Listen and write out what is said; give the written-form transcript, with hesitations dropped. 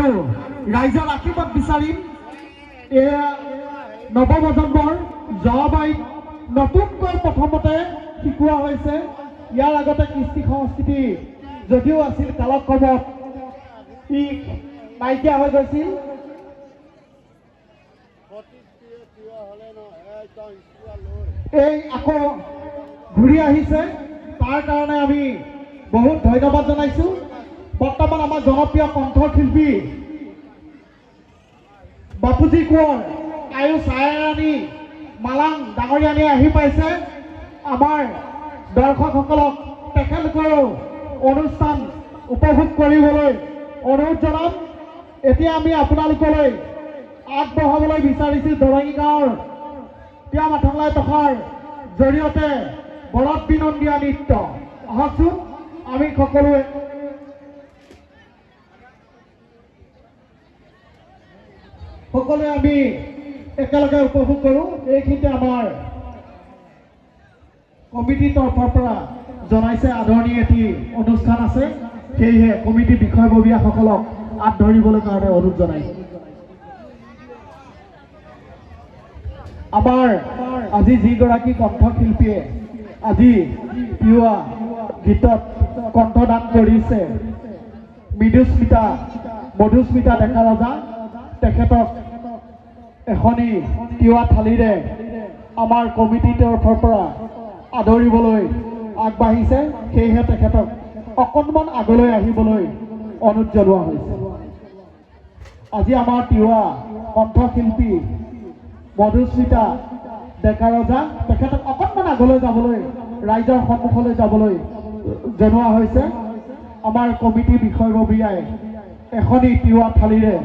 আৰু ৰাইজৰ আশীৰ্বাদ বিচাৰিম। এয়া নৱপ্ৰজন্মৰ জৱাবাইক নতুনকৈ প্ৰথমতে শিকোৱা হৈছে। ইয়াৰ আগতে কৃষ্টি সংস্কৃতি যদিও আছিল, কালক্ৰমত ই নাইকিয়া হৈ গৈছিল। এই আকৌ ঘূৰি আহিছে, তাৰ কাৰণে আমি বহুত ধন্যবাদ জনাইছোঁ। বৰ্তমান আমাৰ জনপ্ৰিয় কণ্ঠশিল্পী বাপুজী কোঁৱৰ আৰু ছায়াৰাণী মালাং ডাঙৰীয়ানী আহি পাইছে। আমাৰ দৰ্শকসকলক তেখেতলোকৰো অনুষ্ঠান উপভোগ কৰিবলৈ অনুৰোধ জনাম। এতিয়া আমি আপোনালোকলৈ আগবঢ়াবলৈ বিচাৰিছোঁ দৰঙী গাঁৱৰ তিয়া মাথংলাই টকাৰ জৰিয়তে বৰত বিনন্দীয়া নৃত্য। আহকচোন আমি সকলোৱে আমি একেলগে উপভোগ কৰোঁ। এইখিনিতে আমাৰ কমিটিৰ তৰফৰ পৰা জনাইছে আদৰণি এটি অনুষ্ঠান আছে, সেয়েহে কমিটিৰ বিষয়ববীয়াসকলক আঁত ধৰিবলৈ কাৰণে অনুৰোধ জনাইছে। আমাৰ আজি যিগৰাকী কণ্ঠশিল্পীয়ে আজি তিৱা গীতত কণ্ঠদান কৰিছে, মৃদুস্মিতা মধুস্মিতা ডেকা ৰজা, তেখেতক এখনি তিৱা থালিৰে আমাৰ কমিটিৰ তৰফৰ পৰা আদৰিবলৈ আগবাঢ়িছে। সেয়েহে তেখেতক অকণমান আগলৈ আহিবলৈ অনুৰোধ জনোৱা হৈছে। আজি আমাৰ তিৱা কণ্ঠশিল্পী মধুস্মিতা ডেকা ৰজা, তেখেতক অকণমান আগলৈ যাবলৈ, ৰাইজৰ সন্মুখলৈ যাবলৈ জনোৱা হৈছে। আমাৰ কমিটিৰ বিষয়ববীয়াই এখনি তিৱা থালিৰে